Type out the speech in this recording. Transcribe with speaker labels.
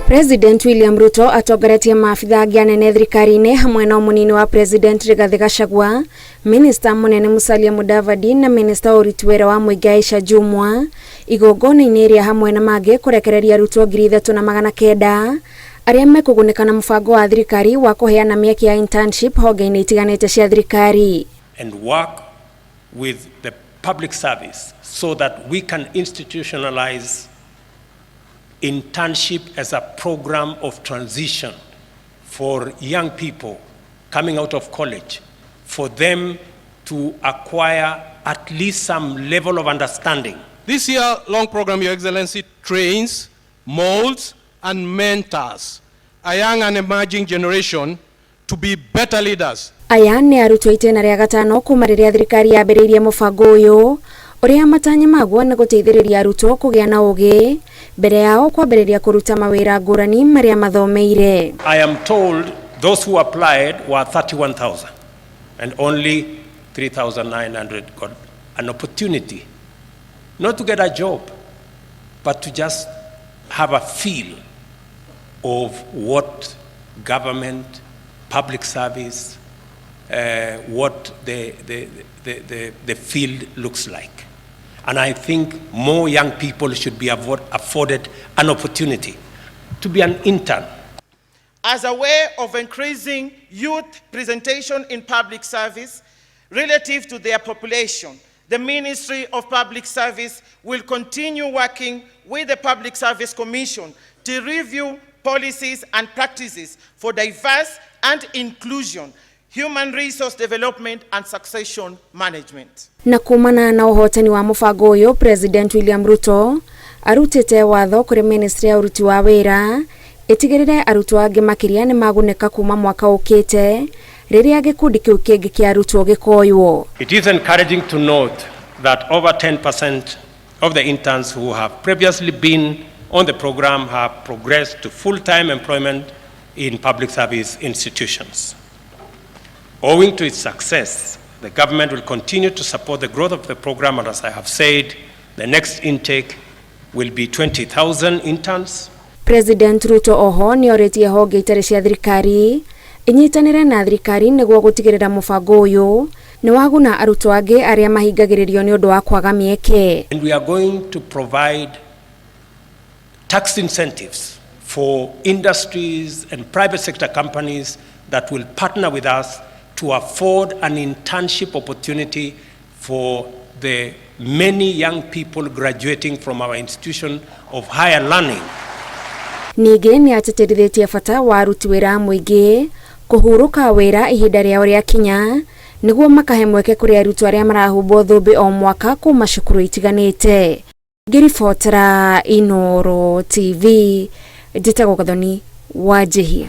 Speaker 1: President William Ruto atongoretie maabitha angĩ anene thirikari-inĩ hamwe na mũnini wa President Rigathi Gachagua, Minister mũnene Musalia Mudavadi na Minister wa ũruti wĩra wa mũingĩ Aisha Jumwa igongona-inĩ rĩa hamwe na mangĩ kũrekereria arutwo 3900 arĩa mekũgunĩka na mũbango wa thirikari wa kũheana mĩeke ya internship honge-inĩ itiganĩte cia thirikari.
Speaker 2: And work with the public service so that we can institutionalize internship as a program of transition for young people coming out of college, for them to acquire at least some level of understanding.
Speaker 3: This year-long program, Your Excellency, trains, molds, and mentors a young and emerging generation to be better leaders.
Speaker 1: Aya nĩ arutwo itĩna rĩa gatano kuma rĩrĩa thirikari yambĩrĩirie mũbango ũyũ, ũrĩa matanya maguo nĩ gũteithĩrĩria arutwo kũgĩa na ũgĩ mbere yao kwambĩrĩria kũruta mawĩra ngũrani marĩa mathomeire.
Speaker 2: I am told those who applied were 31,000 and only 3,900 got an opportunity not to get a job, but to just have a feel of what government, public service, what the field looks like. And I think more young people should be afforded an opportunity to be an intern.
Speaker 4: As a way of increasing youth presentation in public service relative to their population, the Ministry of Public Service will continue working with the Public Service Commission to review policies and practices for diverse and inclusion, human resource development and succession management.
Speaker 1: Na kumana na ũhotani wa mũbango ũyũ, President William Ruto arutĩte watho kũrĩ ministry ya ũruti wa wĩra ĩtigĩrĩre arutwo angĩ makĩria nĩ magunĩka kuma mwaka ũkĩte rĩrĩa gĩkundi kĩu kĩngĩ kĩa arutwo gĩkoywo.
Speaker 2: It is encouraging to note that over 10% of the interns who have previously been on the program have progressed to full-time employment in public service institutions. Owing to its success, the government will continue to support the growth of the program, and as I have said, the next intake will be 20,000 interns.
Speaker 1: President Ruto oho nĩ orĩtie honge itarĩ cia thirikari inyitanĩre na thirikari nĩguo gũtigĩrĩra mũbango ũyũ nĩ waguna arutwo angĩ arĩa mahingagĩrĩrio nĩ ũndũ wa kwaga mĩeke.
Speaker 2: And we are going to provide tax incentives for industries and private sector companies that will partner with us to afford an internship opportunity for the many young people graduating from our institution of higher learning.
Speaker 1: Ningĩ nĩ atĩtĩrithĩtie bata wa aruti wĩra a mũingĩ kũhurũka wĩra ihinda rĩao rĩakinya nĩguo makahe mweke kũrĩ arutwo arĩa marahumbwo thũmbĩ o mwaka kuma cukuru itiganĩte. Ngĩribotera Inooro TV, njĩtagwo Gathoni Wanjĩhia.